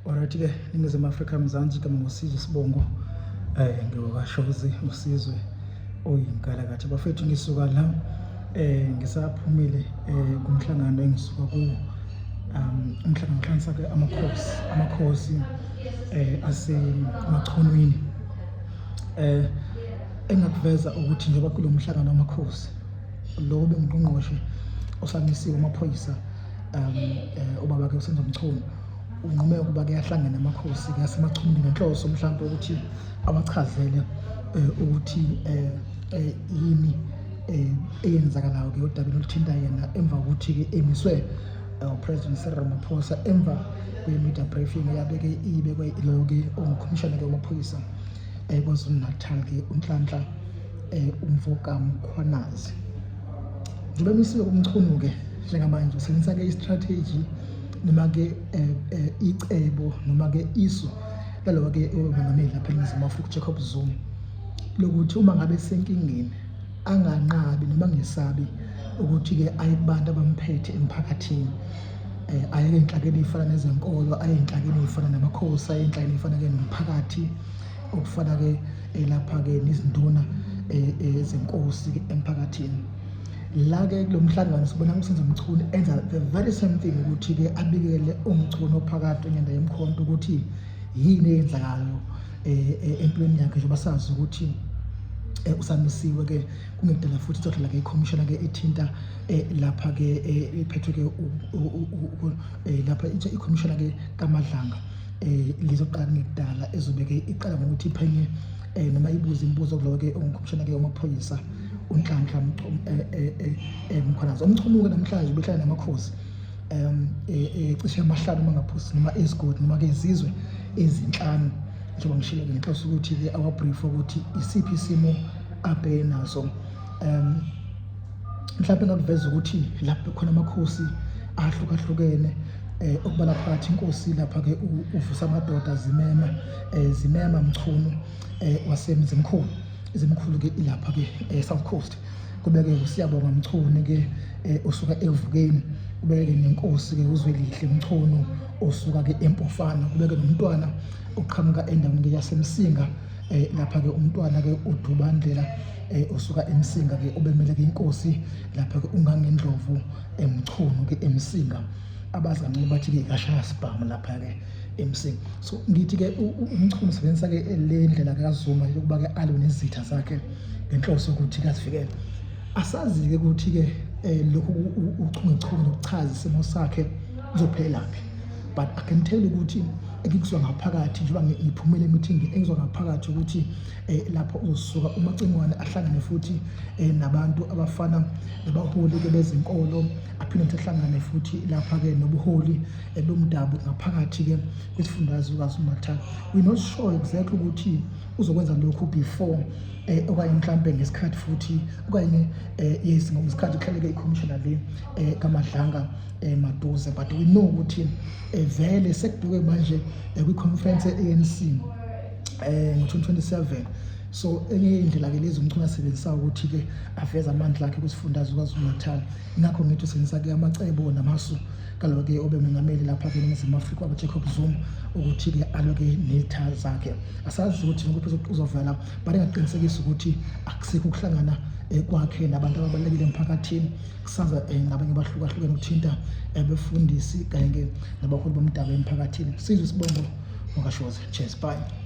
Alright-ke, Ningizimu Afrika, Mzansi, igama nguSizwe Sibongo, ngiwakwaShozi, uSizwe oyinkalakatha. Bafethu, ngisuka la ngisaphumile kumhlangano engisuka kuwo, umhlangano ohlanganisa-ke amakhosi aseMachunwini. Engakuveza ukuthi njengoba kulo mhlangano wamakhosi lo bengungqongqoshe osamisiwe amaphoyisa, ubaba-ke uSenzo Mchunu, unqume ukuba kuyahlangana amakhosi kaseMachunwini ngenhloso mhlawumbe ukuthi awachazele ukuthi yini eyenzakalayo-ke odabeni oluthinta yena emva kokuthi-ke emiswe uPresident Cyril Ramaphosa emva kwe-media briefing eyabeke ibekwe iloyo-ke ongukhomishana-ke wamaphoyisa KwaZulu-Natal-ke uNhlanhla umfoka Mkhwanazi. Njengoba emisiwe kuMchunu-ke njengamanje usebenzisa-ke i-strategy noma-ke icebo noma-ke isu lalowo-ke omengameli lapha eNingizimu Afrika uJacob Zuma lokuthi uma ngabe esenkingeni anganqabi noma angesabi ukuthi-ke aye kubantu abamphethe emphakathini, aye ey'nhlakeni ey'fana nezenkolo, aye ey'nhlakeni ey'fana namakhosi, aye ey'nhlakeni ey'fana-ke nomphakathi, okufana-ke lapha-ke nezinduna zenkosi-ke emphakathini. La-ke kulo mhlangano sibona uSenzo Mchunu enza the very same thing, ukuthi-ke abikele uMchunu ophakathi oNyanda yeMkhonto ukuthi yini eyenzakalayo empilweni yakhe, njengoba sazi ukuthi usamisiwe-ke. Kungekudala futhi izodlala-ke ikhomishana-ke ethinta lapha-ke ephethwe-ke lapha ikhomishana-ke kaMadlanga, lizoqala kungekudala, ezobe-ke iqala ngokuthi iphenye noma ibuze imibuzo kulowo-ke ongukhomishana-ke wamaphoyisa uNhlanhla Mkhwanazi. UMchunu-ke namhlanje ubehlala namakhosi cishe amahlanu uma ngaphusi, noma ezigodi noma-ke izizwe ezinhlanu, njengoba ngishilo-ke, ngenhloso ukuthi-ke awabrief ukuthi isiphi isimo abhekene naso. Mhlawumbe ngakuveza ukuthi lapho khona amakhosi ahlukahlukene, okubala phakathi inkosi lapha-ke uVusa Madoda Zimema, Zimema Mchunu, waseMzimkhulu, iZimkhulu-ke ilapha-ke e-South Coast, kubeke uSiyabonga Mchunu-ke osuka eVukeni, kubeke nenkosi-ke uZwelihle Mchunu osuka-ke eMpofana, kubeke nomntwana oqhamuka endaweni-ke yaseMsinga, lapha-ke umntwana-ke uDubandlela osuka eMsinga-ke, obemele-ke inkosi lapha-ke uNgangendlovu eMchunu-ke eMsinga, abazi kancane bathi-ke kashaya sibhamu lapha-ke eMsinga. So ngithi-ke uMchunu usebenzisa-ke le ndlela kaZuma yokuba-ke alwe nezitha zakhe ngenhloso yokuthi kazivikele. Asazi-ke ukuthi-ke lokhu uchungechunge nokuchaza isimo sakhe kuzophelelaphi, but I can tell ukuthi engikuzwa ngaphakathi njengoba ngiphumele emithingini, engizwa ngaphakathi ukuthi lapho uzosuka uMacingwane ahlangane futhi nabantu abafana nabaholi-ke bezinkolo, aphinde futhi ahlangane futhi lapha-ke nobuholi bomdabu ngaphakathi-ke kwisifundazwe KwaZulu-Natal. We're not sure exactly ukuthi uzokwenza lokhu before okanye mhlampe ngesikhathi futhi okanye yes, ngesikhathi kuhlaleke ikhomishana le kaMadlanga maduze, but we know ukuthi vele sekuduke manje kwi-conference ye-ANC ngo-2027. So enye indlela-ke lezi uMchunu asebenzisa ukuthi-ke aveze amandla akhe kwisifundazwe KwaZulu-Natal. Ingakho ngithi usebenzisa-ke amacebo namasu kaloke obemengameli lapha-ke eNingizimu Afrika uJacob Zuma ukuthi-ke alwe-ke nezitha zakhe. Asazi ukuthi nokuphi uzovela, but engaqinisekisa ukuthi akusikho ukuhlangana kwakhe nabantu ababalulekile emphakathini kusasa, nabanye abahlukahlukene ukuthinta befundisi kanye-ke nabaholi bomdabu emphakathini. Sizwe Sibongo ngoKashozi. Cheers, bye.